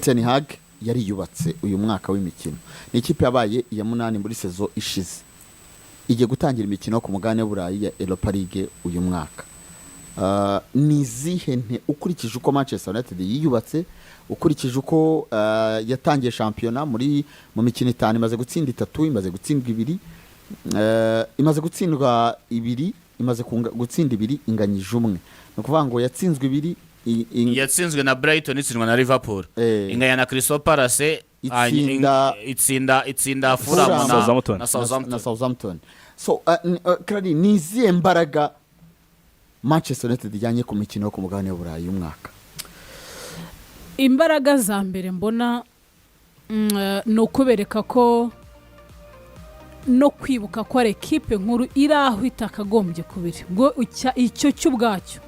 Ten Hag yariyubatse uyu mwaka w'imikino. Ni ikipe yabaye iya munani muri saison ishize, igiye gutangira imikino ku mugabane w'Uburayi ya Europa League uyu mwaka. Ni izihe nte, ukurikije uko Manchester United yiyubatse, ukurikije uko yatangiye shampiyona, mu mikino 5 imaze gutsinda itatu, imaze gutsindwa ibiri, imaze gutsindwa ibiri, imaze gutsinda ibiri, inganyije umwe, ni ukuvuga ngo yatsinzwe ibiri Yatsinzwe na Brighton, itsindwa na Liverpool, inganya na Crystal Palace, itsinda Fulham Fulham. na Southampton. na Southampton. Na Southampton. So Clary, ni izihe mbaraga Manchester United ijyanye ku mikino yo ku mugabane w'Uburayi y'umwaka? Imbaraga za mbere mbona ni ukubereka ko no kwibuka ko ari ekipe nkuru iri aho itakagombye kubiri ngo icyo cy'ubwacyo,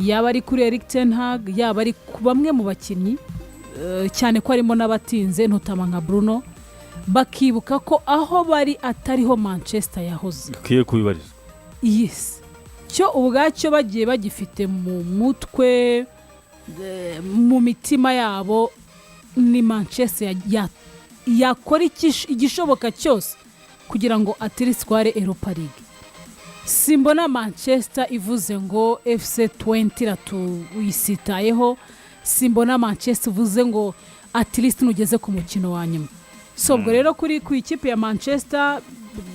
yaba ari kuri Eric Ten Hag, yaba ari ku bamwe mu bakinnyi, cyane ko harimo n'abatinze ntutama nka Bruno, bakibuka ko aho bari atariho Manchester yahoze. Ikwiye kubibarizwa. Yes, cyo ubwacyo bagiye bagifite mu mutwe, mu mitima yabo, ni Manchester yakora igishoboka cyose kugira ngo at least itware Europa League. Simbona Manchester ivuze ngo FC 20 iratuyisitayeho. Simbona Manchester ivuze ngo at least nugeze ku mukino wa nyuma. So ubwo rero kuri ku ikipe ya Manchester,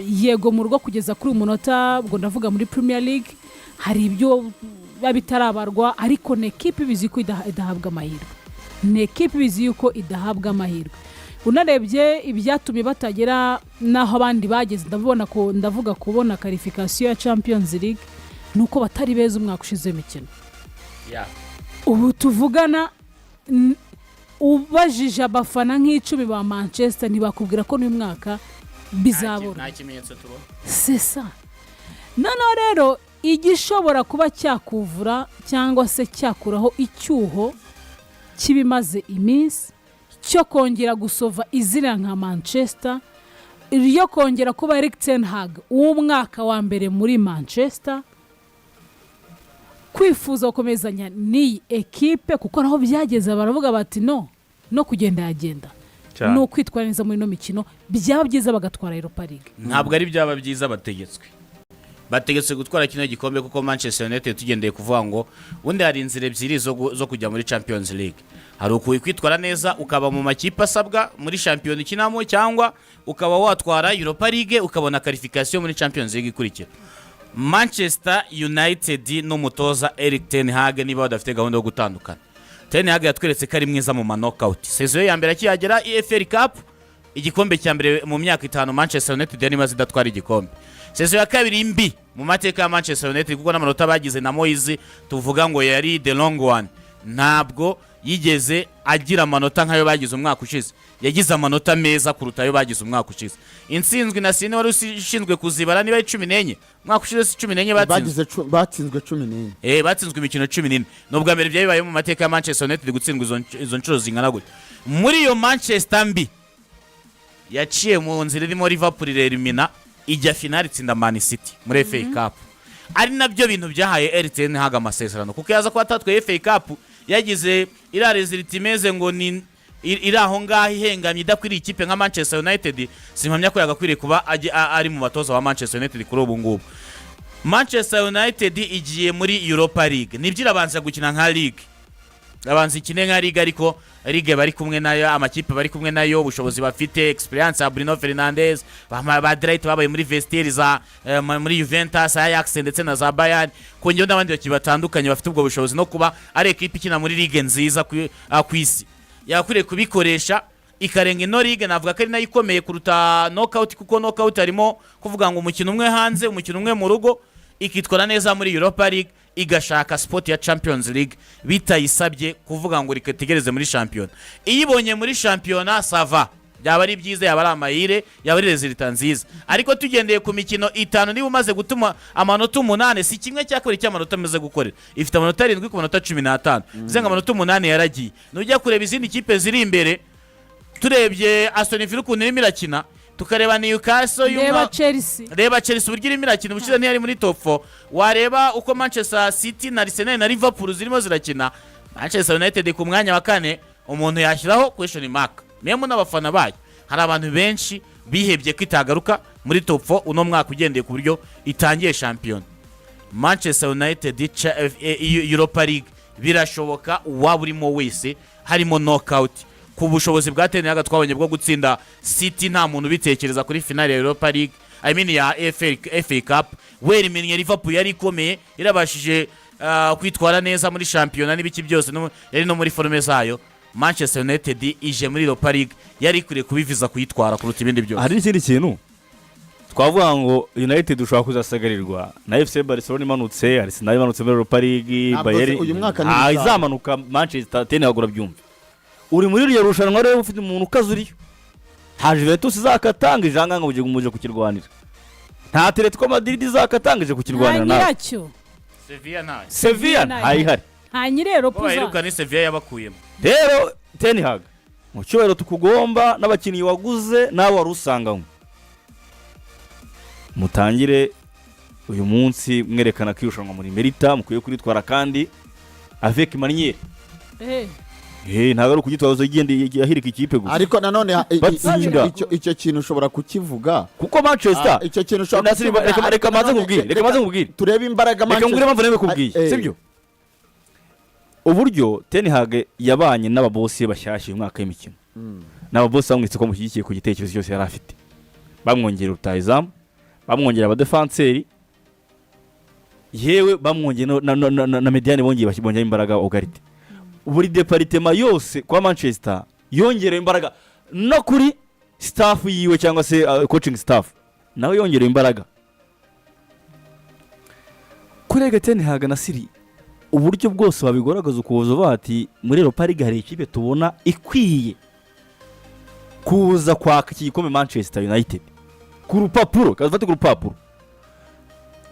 yego, mu rugo kugeza kuri uyu munota, ubwo ndavuga muri Premier League, hari ibyo biba bitarabarwa, ariko ni ekipe ibizi ko idahabwa amahirwe, ni ekipe ibizi yuko idahabwa amahirwe. Unarebye ibyatumye batagera n'aho abandi bageze, ndabona ko ndavuga kubona qualification ya Champions League, ni uko batari beza umwaka ushize w'imikino. Ubu tuvugana, ubajije abafana nk'icumi ba Manchester, ntibakubwira ko n'uyu mwaka bizabura. Nta kimenyetso tubona. Sesa noneho rero igishobora kuba cyakuvura cyangwa se cyakuraho icyuho cy'ibimaze iminsi cyo kongera gusova izina nka Manchester, ryo kongera kuba Eric Ten Hag w'umwaka wa mbere muri Manchester, kwifuza gukomezanya n'iyi ekipe, kuko naho byageze baravuga bati no no kugenda yagenda. Cyane. Ni ukwitwara neza muri ino mikino, byaba byiza bagatwara Europa League. Ntabwo ari byaba byiza, bategetswe gutwara kino gikombe, kuko Manchester United, tugendeye kuvuga ngo ubundi hari inzira ebyiri zo kujya muri Champions League: hari ukwitwara neza ukaba mu makipe asabwa muri shampiyona ukinamo, cyangwa ukaba watwara Europa League ukabona qualification muri Champions League ikurikira. Manchester United n'umutoza Eric Ten Hag, niba badafite gahunda yo gutandukana, Ten Hag yatweretse ko ari mwiza mu ma knockout. Saison ye ya mbere akihagera, EFL Cup, igikombe cya mbere mu myaka 5 Manchester United yari imaze idatwara igikombe. Saison ya kabiri mbi mu mateka ya Manchester United, kuko n'amanota bagize na Moyes tuvuga ngo yari the long one, ntabwo yigeze agira amanota nk'ayo bagize umwaka ushize. Yagize amanota meza kuruta ayo bagize umwaka ushize. Intsinzwi na sine wari ushinzwe kuzibara, niba ari 14 umwaka ushize, si 14 batsinzwe? Batsinzwe 14. Batsinzwe imikino 14. Ni ubwa mbere byari bibaye mu mateka ya Manchester United gutsindwa izo nshuro zingana gutya. Muri iyo Manchester mbi yaciye mu nzira irimo Liverpool irerimina, ijya finali, itsinda Man City muri FA Cup, ari nabyo bintu byahaye Erik ten Hag amasezerano, kuko yaza kuba atatwaye FA Cup, yagize iriya résultat imeze ngo ni iri aho ngaho ihengamye, idakwiriye ikipe nka Manchester United, simpamya ko yagakwiriye kuba ari mu batoza ba Manchester United kuri ubu ngubu. Manchester United igiye muri Europa League, nibyo, irabanza gukina nka league, irabanza ikine nka ligue, ariko ligue bari kumwe nayo, amakipe bari kumwe nayo, ubushobozi bafite, experience ya Bruno Fernandes, ba De Ligt babaye muri vestiaire za muri Juventus, Ajax ndetse na za Bayern, kongeraho n'abandi bakinnyi batandukanye bafite ubwo bushobozi, no kuba ari ekipe ikina muri ligue nziza ku isi, yakwiriye kubikoresha ikarenga ino ligue. Navuga ko ari nayo ikomeye kuruta knockout, kuko knockout harimo kuvuga ngo umukino umwe hanze, umukino umwe mu rugo, ikitwara neza muri Europa League, igashaka spot ya Champions League, bitayisabye kuvuga ngo reka itegereze muri shampiyona. Iyibonye muri shampiyona, ça va, byaba ari byiza, yaba ari amahire, yaba ari résultat nziza. Ariko tugendeye ku mikino 5, niba umaze gutuma amanota 8, si kimwe cya kabiri cy'amanota amaze gukorera, ifite amanota 7 ku manota 15, bivuze ngo amanota 8 yaragiye. Nujya kureba izindi kipe ziri imbere, turebye Aston Villa ukuntu irimo irakina, tukareba Newcastle reba Chelsea. Reba Chelsea uburyo irimo irakina, ubushize ntiyari muri top 4. Wareba uko Manchester City na Arsenal na Liverpool zirimo zirakina, Manchester United ku mwanya wa kane. Umuntu yashyiraho question mark, même n'abafana bayo. Hari abantu benshi bihebye ko itagaruka muri top 4 uno mwaka, ugendeye ku buryo itangiye shampiyona. Manchester United Europa League birashoboka, uwaba urimo wese, harimo knockout. Ku bushobozi bwa Ten Hag twabonye bwo gutsinda City, nta muntu ubitekereza kuri finale ya Europa League, I mean ya FA Cup, werimennye Liverpool yari ikomeye, irabashije kwitwara neza muri shampiyona n'ibiki byose, yari no muri forme zayo. Manchester United ije muri Europa League, yari ikwiriye kubiviza kuyitwara kuruta ibindi byose. Hari n'ikindi kintu twavuga ngo United ushobora kuzasagarirwa na FC Barcelona imanutse, Arsenal imanutse muri Europa League, Ntabwo Bayern uyu mwaka Ah, ntibizaba. izamanuka. Manchester, Ten Hag urabyumva, uri muri iryo rushanwa rero ufite umuntu ukaze uriyo. Nta Juventus izakatanga ijanga ngo uje muje kukirwanira, nta Atletico Madrid izakatanga ije Nta kukirwanira nawe. nyiracyo. Sevilla ntayo. Sevilla ntayihari. Nta nyirero. Bo baheruka ni Sevilla yabakuyemo. Rero Ten Hag, mu cyubahiro tukugomba n'abakinnyi waguze nawe wari usanganywe, mutangire uyu munsi mwerekana ko irushanwa muri merita mukwiye kuritwara kandi avec manière. Ntabwo ari ukugitwara ugenda ahirika ikipe gusa. Ariko nanone Batsinda. Icyo kintu ushobora kukivuga. Kuko Manchester Ah, icyo kintu ushobora Nasiri, kukivuga, reka ariko reka maze nanone nkubwire, reka maze nkubwire. Turebe imbaraga. Reka nkubwire impamvu nabikubwiye. Sibyo, uburyo Ten Hag yabanye n'ababosi bashyashya uyu mwaka w'imikino, n'ababosi bamwitse ko bamushyigikiye ku gitekerezo cyose yari afite, bamwongerera rutahizamu, bamwongerera abadefanseri, yewe bamwongeye na médiane, bongeye bongera imbaraga Ugarte. Buri département yose kwa Manchester yongerewe imbaraga, no kuri staff yiwe cyangwa se coaching staff nawe yongerewe imbaraga. Kuri Erik ten Hag na Siri, uburyo bwose wabigaragaza ukuboza bati muri Europa League hari ikipe tubona ikwiye kuza kwaka iki gikombe, Manchester United, ku rupapuro, kazafate ku rupapuro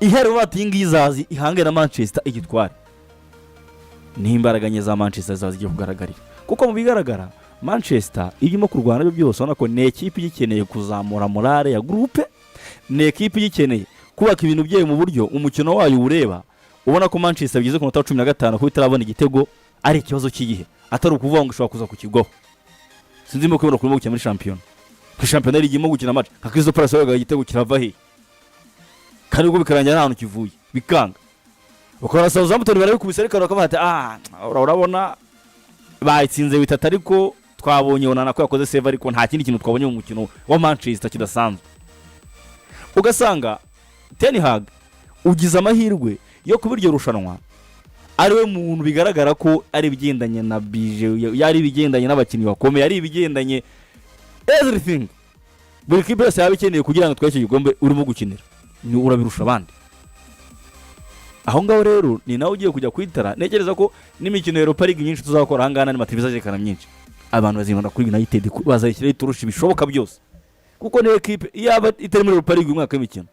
ihari bati iyi ngiyi izazi ihange na Manchester igitware. Niho imbaraga nke za Manchester zaba zigiye kugaragarira, kuko mu bigaragara Manchester irimo kurwana nabyo byose, ubona ko ni ekipe igikeneye kuzamura morale ya groupe, ni ekipe igikeneye kubaka ibintu byayo mu buryo umukino wayo uwureba ubona ko Manchester bigeze ku munota wa 15 kuba itarabona igitego ari ikibazo cy'igihe, atari ukuvuga ngo ishobora kuza kukigwaho. Sinzi niba kubona kurimo gukina muri shampiyona, ku shampiyona irimo gukina match nka Crystal Palace yabaga igitego kirava he, kandi ubwo bikarangira nta hantu kivuye, bikanga, ukabona Southampton barabikubise, ariko bakavuga ati: "Ah, urabona bayitsinze bitatu, ariko twabonye Onana ko yakoze save, ariko nta kindi kintu twabonye mu mukino wa Manchester kidasanzwe." Ugasanga Ten Hag ugize amahirwe yo kuba iryo rushanwa ari we muntu bigaragara ko ari ibigendanye na budget, yari ibigendanye n'abakinnyi bakomeye, ari ibigendanye everything buri kipe yose yaba ikeneye kugira ngo itware icyo gikombe urimo gukinira, ni urabirusha abandi. Aho ngaho rero ni nawe ugiye kujya kwitara. Ntekereza ko n'imikino ya Europa League myinshi tuzakora aha ngaha n'amateleviziyo azerekana myinshi, abantu bazibanda kuri United, bazayishyiraho iturusha ibishoboka byose, kuko niyo ekipe yaba itari muri Europa League uyu mwaka w'imikino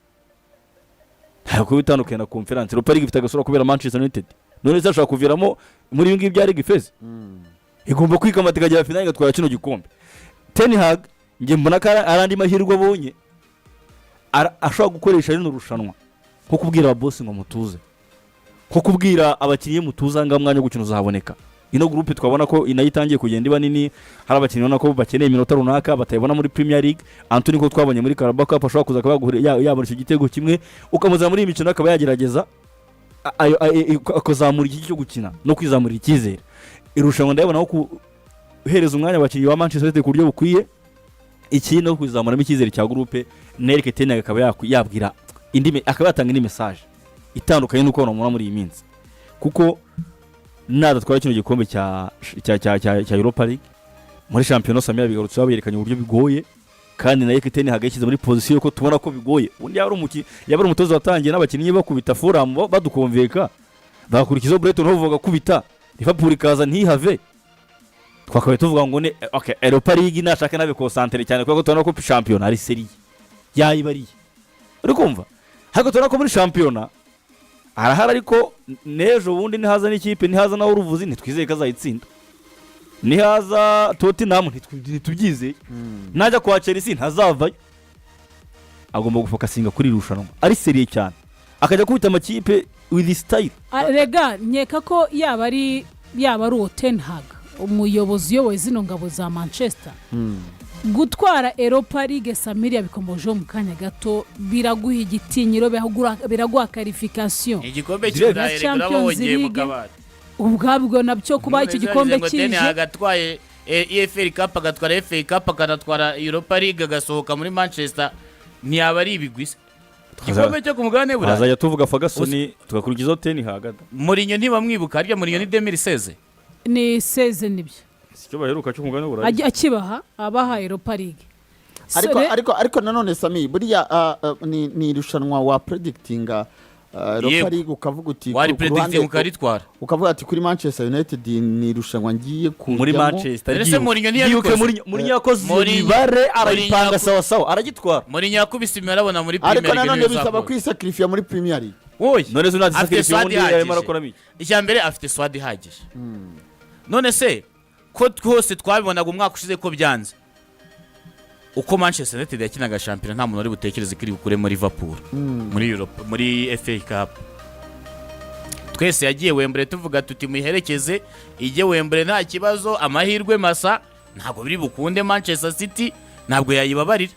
ntabwo kuba itandukanye na Conference. Europa League ifite agasura kubera Manchester United. None se ashobora kuviramo muri ibi ngibi bya League Phase? Igomba kwikamata ikagera finale, igatwara kino gikombe. Ten Hag njye mbona ko ari andi mahirwe abonye ashobora gukoresha rino rushanwa nko kubwira ababosi ngo mutuze, nko kubwira abakinnyi mutuze, aha ngaha umwanya wo gukina uzahaboneka. Ino groupe twabona ko nayo itangiye kugenda iba nini, hari abakinnyi ubona ko bakeneye iminota runaka batayibona muri Premier League. Antony ko twabonye muri Carabao Cup ashobora kuza akaba yabona icyo gitego kimwe, ukamuzana muri iyi mikino akaba yagerageza akazamura iki cyo gukina no kwizamurira icyizere. Irushanwa ndabona ko guhereza umwanya abakinnyi ba Manchester United ku buryo bukwiye, ikindi no kuzamuramo icyizere cya groupe, na Erik ten Hag akaba yabwira indi akaba yatanga indi message itandukanye n'uko bamubona muri iyi minsi, kuko nadatwara kino gikombe cya Europa League, muri shampiyona Samira bigarutse yerekanye uburyo bigoye, kandi na Erik ten Hag yashyize muri position ko tubona ko bigoye. Ubundi yaba ari umukinnyi, yaba ari umutoza watangiye n'abakinnyi bakubita Fulham badukonveka, bakurikizaho Brighton Hove bagakubita, Liverpool ikaza ntihave, twakabaye tuvuga ngo ni okay, Europa League nashaka nabe concentré cyane, kuko tubona ko shampiyona ari sérieux yayibariye, uri kumva? Ariko tubona ko muri shampiyona arahari, ariko n'ejo bundi nihaza n'ikipe, nihaza nawe uruvuzi, ntitwizeye ko azayitsinda. Nihaza Tottenham ntitubyizeye, najya kwa Chelsea ntazavayo. Agomba gufokasinga kuri iri rushanwa ari sérieux cyane, akajya kubita amakipe with style. Ah, rega nkeka ko yaba ari uwo Ten Hag Umuyobozi uyoboye zino ngabo za Manchester, gutwara Europa League, Samiri yabikomojeho mu kanya gato, biraguha igitinyiro, biraguha qualification Igikombe Direct. cy'Uburayi rero Champions bawongeye mu League. kabati. Ubwabwo nabyo kuba icyo gikombe Ten kije. Hag atwaye EFL Cup, agatwara FA Cup, akanatwara Europa League, agasohoka muri Manchester, ntiyaba ari ibigwi se? Igikombe cyo ku mugabane w'Uburayi. Hazajya tuvuga Ferguson, tugakurikizaho Ten Hag. Mourinho ntibamwibuka harya? Mourinho ni 2016. Ni 16 nibyo. Sicyo baheruka cyo ku mugabane w'Uburayi. Akibaha abaha Europa League. So Ariko ariko nanone Sami, buriya ni irushanwa wa predictinga Europa Yego. League, ukavuga uti Wari ku ruhande- predicting ukaritwara. Ukavuga ati kuri Manchester United ni irushanwa ngiye kujyamo. Muri Manchester. Ese Mourinho ntiyabikoze? Yibuke Mourinho yakoze Mourinho- imibare, arayipanga Mourinho sawa sawa, aragitwara. Mourinho yakubise imibare abona muri Ariko Premier League nanone niyo bisaba izakora. kwisacrifiya muri Premier League. Oya. None se Afite unati squad ubundi arimo ihagije. arakoramo iki? Icya mbere, afite squad ihagije. None se ko twose twabibonaga umwaka ushize ko byanze, uko Manchester United yakinaga shampiyona, nta muntu wari butekereze ko iri bukuremo Liverpool muri Europe, muri FA Cup. Twese yagiye Wembley tuvuga tuti muyiherekeze ijye Wembley, nta kibazo, amahirwe masa, ntabwo biri bukunde, Manchester City ntabwo yayibabarira.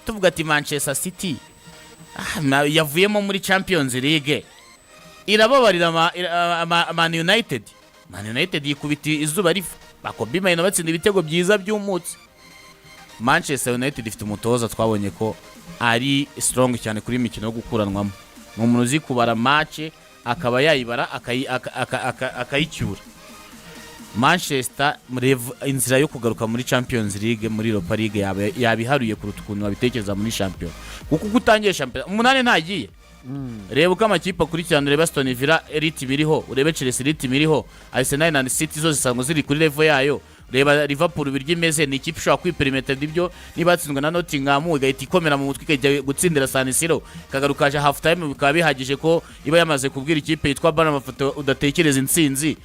Tuvuga ati Manchester City yavuyemo muri Champions League, irababarira Man United. Man United yikubita izuba riva, ba Kobbie Mainoo batsinda ibitego byiza by'umutsi. Manchester United ifite umutoza twabonye ko ari strong cyane kuri iyi mikino yo gukuranwamo. Ni umuntu uzi kubara match, akaba yayibara akayicyura. Manchester inzira yo kugaruka muri Champions League, muri Europa League yabiharuye kuruta ukuntu babitekereza muri shampiyona, kuko uko utangiye shampiyona umunani ntagiye, reba uko amakipe akurikirana. Urebe Aston Villa rythme iriho, urebe Chelsea rythme iriho, Arsenal na City zo zisanzwe ziri kuri level yayo. Reba Liverpool ibiryo imeze, ni ikipe ishobora kwiperimeta ibyo niba yatsinzwe na Nottingham igahita ikomera mu mutwe, ikajya gutsindira San Siro, ikagaruka half time, bikaba bihagije ko iba yamaze kubwira ikipe yitwa Bournemouth udatekereza intsinzi.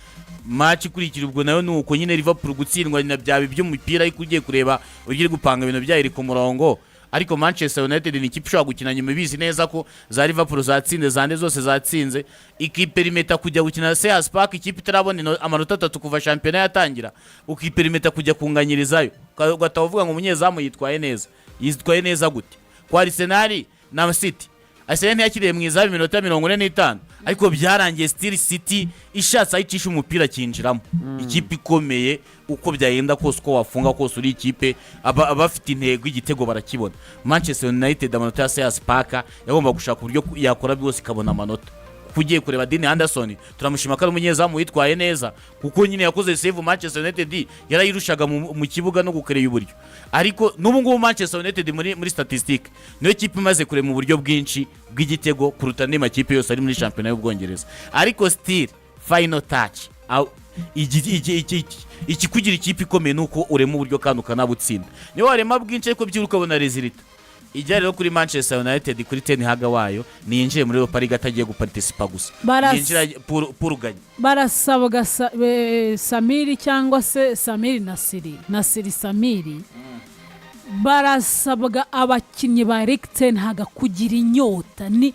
Match ikurikira ubwo nayo ni uko nyine. Liverpool gutsindwa na byaba iby'umupira, ariko ugiye kureba ugiye gupanga ibintu byayo iri ku murongo. Ariko Manchester United ni ikipe ishobora gukina nyuma ibizi neza ko za Liverpool zatsinze, zande zose zatsinze, ikiperimeta kujya gukina na Selhurst Park, ikipe itarabona amanota 3 kuva shampiyona yatangira, ukiperimeta kujya kunganyirizayo. Ugahita uvuga ngo umunyezamu yitwaye neza. Yitwaye neza gute kwa Arsenal na City? Arsenal ntiyakiriye mu izamu iminota 45, ariko byarangiye still City ishatse aho icisha umupira akinjiramo. Ikipe ikomeye, uko byagenda kose, uko wafunga kose, uri ikipe abafite intego igitego barakibona. Manchester United amanota ya Selhurst Park yagomba gushaka uburyo yakora byose ikabona amanota, kuko ugiye kureba Dean Henderson, turamushima ko ari umunyezamu witwaye neza, kuko nyine yakoze save. Manchester United yarayirushaga mu kibuga no gukereya uburyo, ariko n'ubu ngubu Manchester United muri statistique niyo kipe imaze kurema uburyo bwinshi bw'igitego kuruta andi makipe yose ari muri shampiyona y'Ubwongereza. Ariko still final touch, ikikugira ikipe ikomeye ni uko urema uburyo kandi ukanabutsinda. Niyo warema bwinshi ariko byibura ukabona résultat ijya. Rero kuri Manchester United, kuri Ten Hag wayo, niyinjiye muri Europa League atagiye guparticipa gusa, yinjira pour gagner. Barasabwa Samiri cyangwa se Samiri Nasiri, Nasiri Samiri, barasabwa abakinnyi ba Erik ten Hag kugira inyota. Ni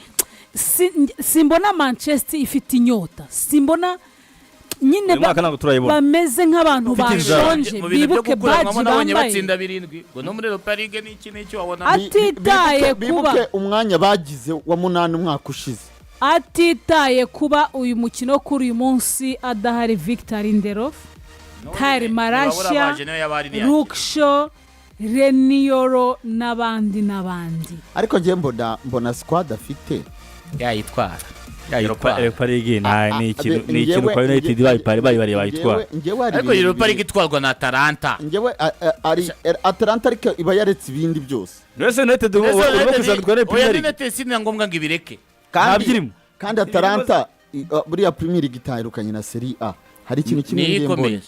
simbona Manchester ifite inyota, simbona nyine Uyu mwaka ntabwo turayibona. bameze nk'abantu Ufite inzara. bashonje. Mu bintu byo Bibuke gukuranwamo badge nabonye bambaye. batsinda 7 ngo no muri Europa League n'iki n'iki wabona. Atitaye kuba Bibuke umwanya bagize wa munani umwaka ushize. Atitaye kuba uyu mukino kuri uyu munsi adahari Victor Lindelof, Tyrell Malacia, Luke Shaw, Leny Yoro n'abandi n'abandi. Ariko njye mbona squad afite Yayitwara. Europa League ni ikintu kwa United bayibariye bayitwara. Njyewe hari Ariko ibintu Europa bibiri. League itwarwa na Atalanta. Njyewe ari Atalanta, ariko iba yaretse ibindi byose. Mbese United urimo gushaka gutwara Oya, Premier League? United si na ngombwa ngo ibireke. Kandi Ntabyirimo. kandi Atalanta buriya Premier League itandukanye na Serie A. Hari ikintu kimwe Niyo ngiye mbona. ikomeye.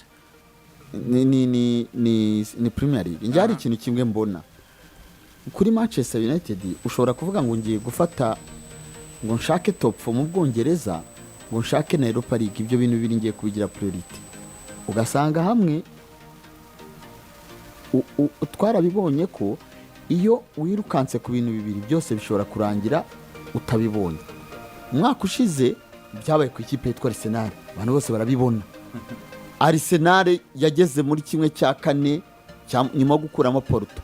Ni Premier League. Njye hari ikintu kimwe mbona kuri Manchester United: ushobora kuvuga ngo ngiye gufata ngo nshake top four mu Bwongereza, ngo nshake na Europa League, ibyo bintu bibiri ngiye kubigira priority, ugasanga hamwe twarabibonye ko iyo wirukanse ku bintu bibiri byose bishobora kurangira utabibonye. Umwaka ushize byabaye ku ikipe yitwa Arsenal, abantu bose barabibona. Arsenal yageze muri 1/4 nyuma yo gukuramo Porto,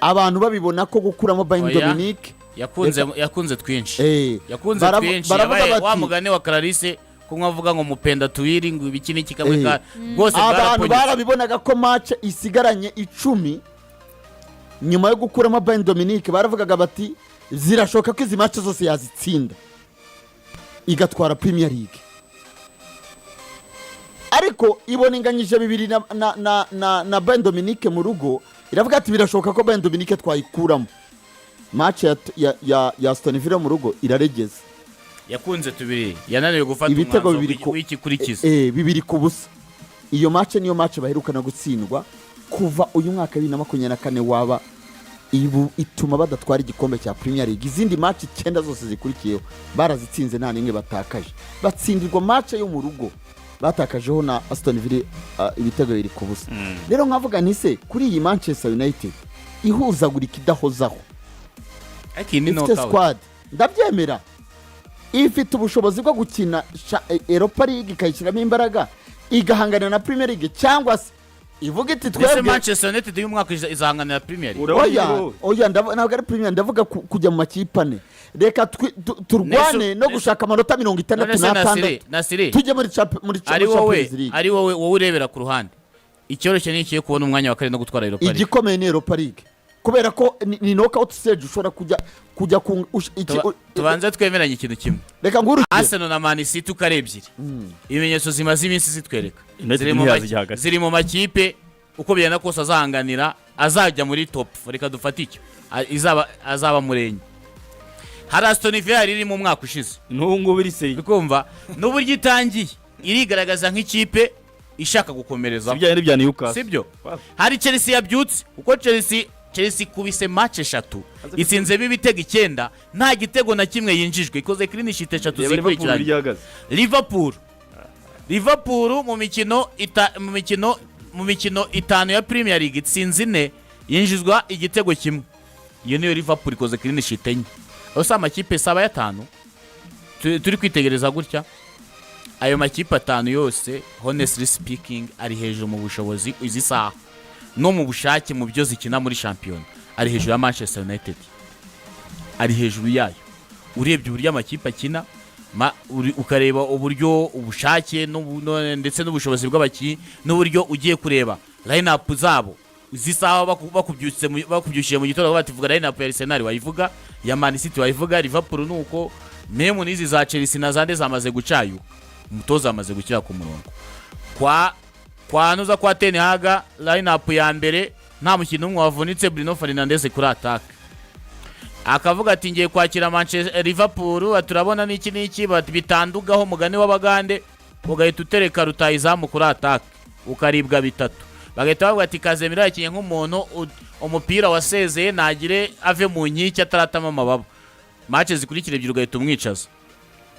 abantu babibona ko gukuramo Bayern Oya. Dominique. Yakunze twinshi. Yakunze twinshi. Baravuga Yabaye bati wa mugani wa Clarisse ko nkavuga ngo mupenda tuwiri ngo ibiki n'iki kamwe ka rwose abantu bwaraponyotse. Barabibonaga ko match isigaranye 10 nyuma yo gukuramo Bayern Dominique, baravugaga bati zirashoboka ko izi match zose yazitsinda igatwara Premier League, ariko ibona inganyije 2 na Bayern Dominique mu rugo, iravuga ati birashoboka ko Bayern Dominique twayikuramo. Match ya Aston Villa mu rugo iraregeza. Yakunze tubiri, yananiwe gufata Ibitego umwanzuro bibiri w'ikikurikiza. 2-0. Iyo match niyo match baherukana gutsindwa kuva uyu mwaka 2024 waba. Ibu ituma badatwara igikombe cya Premier League. Izindi match icyenda zose zikurikiyeho barazitsinze, nta n'imwe batakaje. Batsindirwa match yo mu rugo batakajeho na Aston Villa ibitego 2-0. Rero nkavuga nti se kuri iyi Manchester United ihuzagurika, idahozaho, Ariko iyi ni ifite knockout. squad, ndabyemera, ifite ubushobozi bwo gukina Europa League ikayishyiramo imbaraga, igahangana na Premier League, cyangwa se ivuga iti Mbese twebwe Manchester United y'uyu mwaka izahanganira Premier League? Urabona Oya. wowe. Oya, ntabwo ari Premier, ndavuga kujya mu makipe ane. Reka turwane no gushaka amanota mirongo None itandatu se Nasiri, n'atandatu Nasiri, tujye muri ari wowe Champions League. Ari wowe urebera ku ruhande, icyoroshye ni ikiye kubona umwanya wa kane no gutwara Europa League? Igikomeye ni Europa League, kubera ko ni knockout stage, ushobora kujya ku Tubanze twemeranye ikintu kimwe. Reka nguhe urugero. Arsenal na Man City uko ari ebyiri, ibimenyetso zimaze iminsi zitwereka, United ntiyazijya hagati. ziri mu makipe uko bigenda kose azahanganira, azajya muri top four. Reka dufate icyo izaba azaba murenge. Hari Aston Villa yari iri mu mwaka ushize. N'ubu ngubu iri seri. Uri kumva n'uburyo itangiye irigaragaza nk'ikipe ishaka gukomereza. Ibijyanye n'ibya Newcastle. Sibyo? Hari Chelsea yabyutse, kuko Chelsea ikubise match eshatu, itsinzemo ibitego icyenda, nta gitego na kimwe yinjijwe, ikoze clean sheet eshatu Reba Liverpool zikurikiranye. uburyo ihagaze. Liverpool mu mikino itanu ya Premier League itsinze ine, yinjizwa igitego kimwe. Iyo niyo Liverpool, ikoze clean sheet enye. Ayo si amakipe saba y'atanu turi kwitegereza gutya? Ayo makipe atanu yose, honestly speaking, ari hejuru mu bushobozi izi saha no mu bushake mu byo zikina muri shampiyona, ari hejuru ya Manchester United, ari hejuru yayo. Urebye uburyo amakipe akina, ukareba uburyo ubushake ndetse n'ubushobozi bw'abakinnyi, n'uburyo ugiye kureba line up zabo izi saha, bakubyukije mu gitondo bati vuga line up ya Arsenal wayivuga, ya Man City wayivuga, Liverpool nuko, même n'izi za Chelsea na zande zamaze gucayuka. Umutoza amaze gushyira ku murongo kwa nuza kwa Ten Hag, line up ya mbere nta mukino umwe wavunitse, Bruno Fernandes kuri attack. Akavuga ati ngiye kwakira Manchester Liverpool, ati turabona n'iki n'iki, bati bitandugaho mugani w'abagande, ugahita utereka rutayizamu kuri attack ukaribwa bitatu. Bagahita bavuga ati Casemiro yakinye nk'umuntu umupira wasezeye, nagire ave mu nkike ataratama amababa. Match zikurikira ebyiri ugahita umwicaza.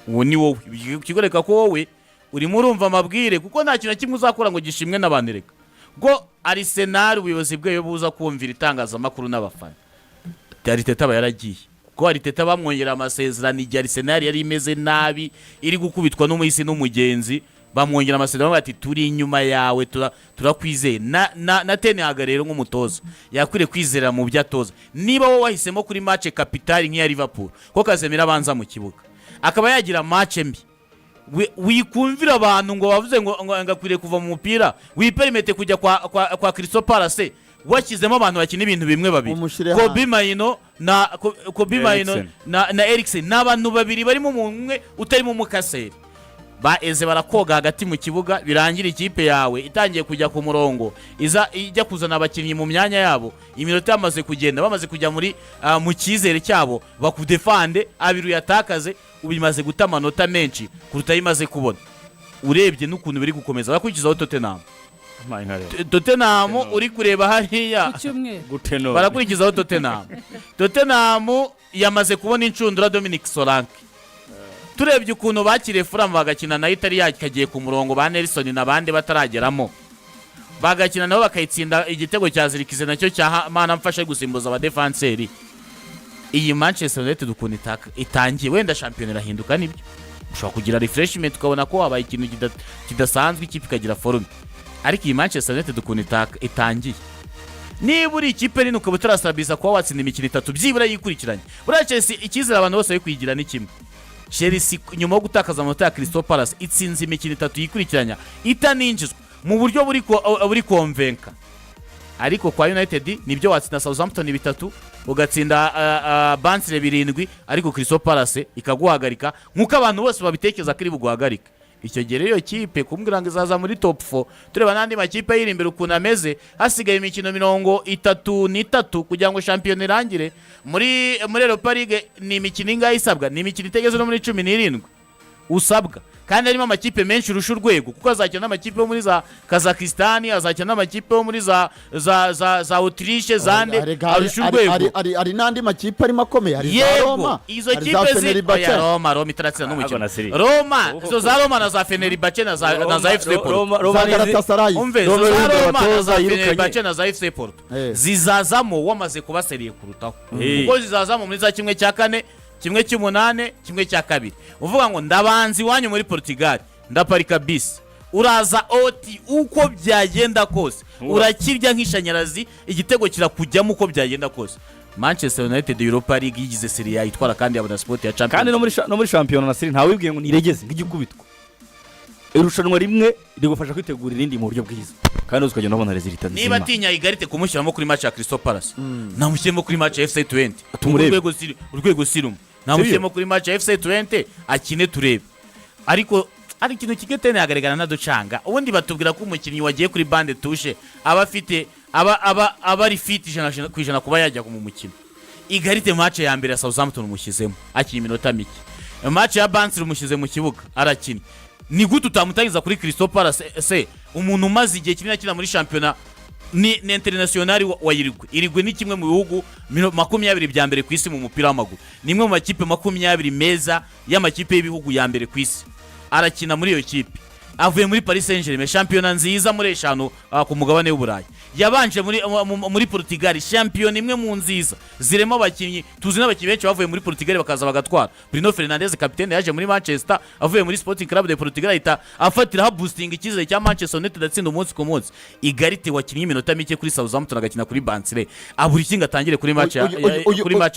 Uwo ni wowe, ikigoreka ko wowe urimo urumva amabwire, kuko nta kintu na kimwe uzakora ngo gishimwe n'abantu. Reka ko Arsenal ubuyobozi bwayo buza kumvira itangazamakuru n'abafana, Arteta aba yaragiye, kuko Arteta bamwongera amasezerano igihe Arsenal yari imeze nabi, iri gukubitwa n'umuhisi n'umugenzi. Bamwongera amasezerano bati turi inyuma yawe, turakwizeye. Na Ten Hag rero nk'umutoza yakwiriye kwizera mu byo atoza. Niba wowe wahisemo kuri match capitale nk'iya Liverpool ko Casemiro abanza mu kibuga akaba yagira match mbi, wikumvira abantu ngo bavuze ngo akwiriye kuva mu mupira, wiperimete kujya kwa Crystal Palace washyizemo abantu bakina ibintu bimwe babiri. Umushyire Kobbie hanze. Mainoo na Kobbie Mainoo Eriksen. na Eriksen ni abantu babiri barimo umuntu umwe utarimo umukaseri. Ba Eze barakoga hagati mu kibuga, birangira ikipe yawe itangiye kujya ku murongo, iza ijya kuzana abakinnyi mu myanya yabo, iminota yamaze kugenda, bamaze kujya muri mu cyizere cyabo, bakudefande abiri uyatakaze, ubu imaze guta amanota menshi kuruta ayo imaze kubona. Urebye n'ukuntu biri gukomeza, bakurikizaho Tottenham. Tottenham uri kureba hariya Ku cyumweru. Guteno. Barakurikizaho Tottenham. Tottenham yamaze kubona inshundura Dominic Solanke. Turebye ukuntu bakiriye Fulham, bagakina nayo itari yakagiye ku murongo, ba Nelson n'abandi batarageramo, bagakina nabo bakayitsinda igitego cya Zirkzee nacyo cya Mana mfashe gusimbuza abadefanseri. Iyi Manchester United ukuntu itangiye, wenda shampiyona irahinduka nibyo. Ushobora kugira refreshment, ukabona ko wabaye ikintu kidasanzwe, ikipe ikagira forme. Ariko iyi Manchester United ukuntu itangiye, niba uri ikipe nini ukaba utarasabiriza kuba watsinda imikino itatu byibura yikurikiranye, buriya Chelsea icyizere abantu bose bari kuyigira ni kimwe. Chelsea nyuma yo gutakaza amanota ya Crystal Palace itsinze imikino itatu yikurikiranya itaninjizwa mu buryo buri convaincant. Ariko kwa United nibyo, watsinda Southampton bitatu, ugatsinda Burnley birindwi, ariko Crystal Palace ikaguhagarika nk'uko abantu bose babitekereza ko iri buguhagarike. Icyo gihe rero iyo kipe kumbwira ngo izaza muri top 4, tureba n'andi makipe yiri imbere ukuntu ameze, hasigaye imikino 33 kugira ngo shampiyona irangire. Muri Europa League ni imikino ingahe isabwa? Ni imikino itageze no muri 17 usabwa, kandi harimo amakipe menshi urusha urwego, kuko azakina n'amakipe yo muri za Kazakhstan, azakina n'amakipe yo muri za Autriche, zande arusha urwego. Hari n'andi makipe arimo akomeye, hari za Yego, Roma, izo hari za kipe zi Fenerbahce. Oya, Roma itaratsinda n'umukino. Agona Serie. Roma, izo za Roma na za Fenerbahce na za FC Porto. Za Galatasaray. Umve, izo Roma za y'undi Roma na abatoza za yirukanye. Fenerbahce na za FC Porto zizazamo wamaze kuba sérieux kurutaho, kuko zizazamo muri za kimwe cya kane, kimwe cy'umunani, kimwe cya kabiri. Uvuga ngo ndabanza iwanyu muri Portugal, ndaparika bisi, uraza oti uko byagenda kose urakirya nk'ishanyarazi, igitego kirakujyamo uko byagenda kose. Manchester United Europa League yigize sérieux, yayitwara kandi yabona spot ya Champions. Kandi no muri shampiyona na siri ntawibwiye ngo niregeze nk'igikubitwa. Irushanwa rimwe rigufasha kwitegura irindi mu buryo bwiza, kandi ukagenda ubona résultat Niba nzima. atinya Ugarte kumushyiramo kuri match ya Crystal Palace, namushyiremo kuri match ya FC 20. Tumurebe. Urwego sirimo, namushyiremo kuri match ya FC 20 akine turebe. Ariko hari ikintu kimwe Ten yagaragara naducanga. Ubundi batubwira ko umukinnyi wagiye kuri banc de touche aba afite aba ari fit 100% kuba yajya mu mukino. Ugarte match ya mbere ya Southampton umushyizemo akina iminota mike, match ya Burnley umushyize mu kibuga arakina. Ni gute utamutangiza kuri Crystal Palace se, umuntu umaze igihe kinini akina muri shampiyona, ni international wa Uruguay? Uruguay ni kimwe mu bihugu 20 bya mbere ku isi mu mupira w'amaguru, ni imwe mu makipe 20 meza y'amakipe y'ibihugu ya mbere ku isi. Arakina muri iyo kipe, avuye muri Paris Saint-Germain, shampiyona nziza muri eshanu ku mugabane w'Uburayi. Yabanje muri Portugal, shampiyona imwe mu nziza zirimo abakinnyi. Tuzi n'abakinnyi benshi bavuye muri Portugal bakaza bagatwara. Bruno Fernandes kapitene yaje muri Manchester avuye muri Sporting Club de Portugal, ahita afatiraho boosting icyizere cya Manchester United, atsinda umunsi ku munsi. Ugarte wakinnye iminota mike kuri Southampton, agakina kuri Burnley, abura ikinga atangire kuri match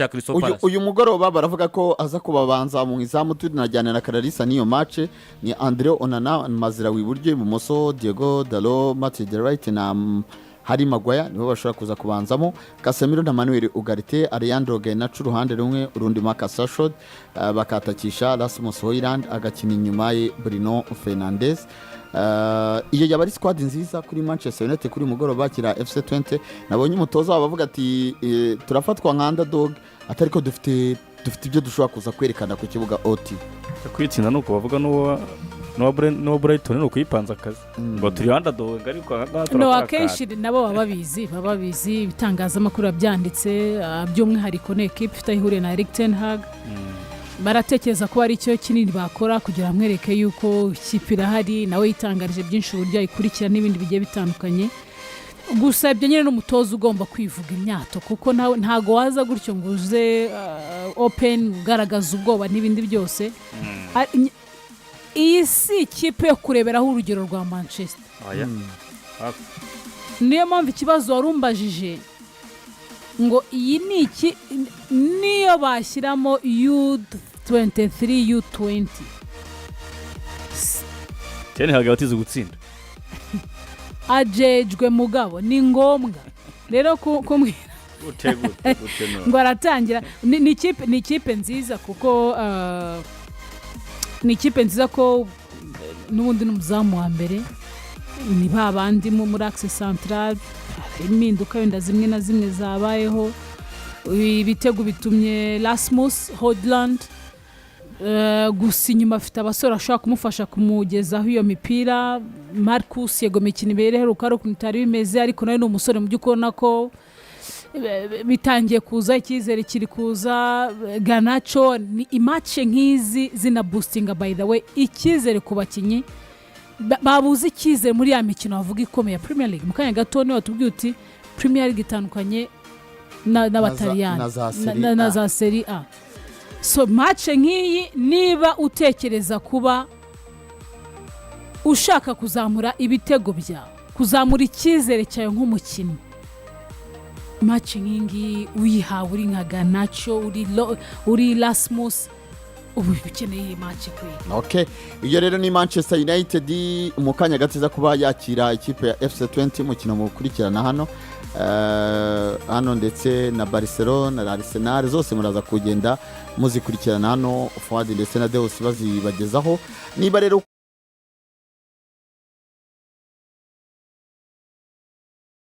ya Crystal Palace? Uyu mugoroba baravuga ko aza kubabanza mu izamu, tunajyana na Kararisa n'iyo match. Ni Andre Onana, Mazraoui iburyo, ibumoso Diogo Dalot, Matthijs de Ligt na Harry Maguire nibo bashobora kuza kubanzamo. Casemiro na Manuel Ugarte, Alejandro Garnacho uruhande rumwe, urundi Marcus Rashford, bakatakisha Rasmus Hojlund, agakina inyuma ye Bruno Fernandes. Iyo yaba ari squad nziza kuri Manchester United kuri uyu mugoroba bakira FC 20. Nabonye umutoza wabo avuga ati turafatwa nka underdog, atari ko dufite ibyo dushobora kuza kwerekana ku kibuga ot Kwitsinda ni uko bavuga n'uwa Brighton ni ukuyipanza akazi ngo turi underdog, ariko aha ngaha No, turakora. akenshi nabo baba babizi, ibitangazamakuru biba byanditse, by'umwihariko ni ekipe ifite aho ihuriye na Erik ten Hag. Baratekereza ko hari icyo kinini bakora kugira bamwereke yuko ikipe irahari. Nawe yitangarije byinshi uburyo ayikurikira n'ibindi bigiye bitandukanye. Gusa ibyo nyine n'umutoza ugomba kwivuga imyato, kuko nawe ntago waza gutyo ngo uze open ugaragaza ubwoba n'ibindi byose. Iyi si ikipe yo kureberaho urugero rwa Manchester. Oya. Niyo mpamvu ikibazo warumbajije ngo iyi ni iki, niyo bashyiramo U23, U20. Ten Hag abatize gutsinda. Ajejwe mugabo ni ngombwa rero kumwira Gute gute gute no? ngo aratangira. Ni ikipe nziza kuko ni ikipe nziza ko n'ubundi n'umuzamu wa mbere ni ba bandi muri axe central. Hari impinduka wenda zimwe na zimwe zabayeho. Ibitego bitumye Rasmus Hojlund. Gusa inyuma afite abasore bashobora kumufasha kumugezaho iyo mipira. Marcus, yego, imikino ibiri iheruka ari ukuntu bitari bimeze, ariko nawe ni umusore mu by'ukuri ubona ko bitangiye kuza, icyizere kiri kuza. Garnacho ni i match nk'izi zina boostinga by the way icyizere ku bakinnyi babuze icyizere muri ya mikino bavuga ikomeye ya Premier League. Mu kanya gato niwe watubwiye uti Premier League itandukanye n'Abataliyani na za Serie na A. za Serie A. So match nk'iyi, niba utekereza kuba ushaka kuzamura ibitego byawe, kuzamura icyizere cyawe nk'umukinnyi, match nk'iyi ngiyi uyihawe uri nka Garnacho, uri Rasmus, ubu ukeneye iyi match kweri. Okay, iyo rero ni Manchester United mu kanya gato iza kuba yakira ikipe ya FC 20, umukino mukurikirana hano ndetse na Barcelona na Arsenal, zose muraza kugenda muzikurikirana hano, Fuad ndetse na Deus bazibagezaho. Niba rero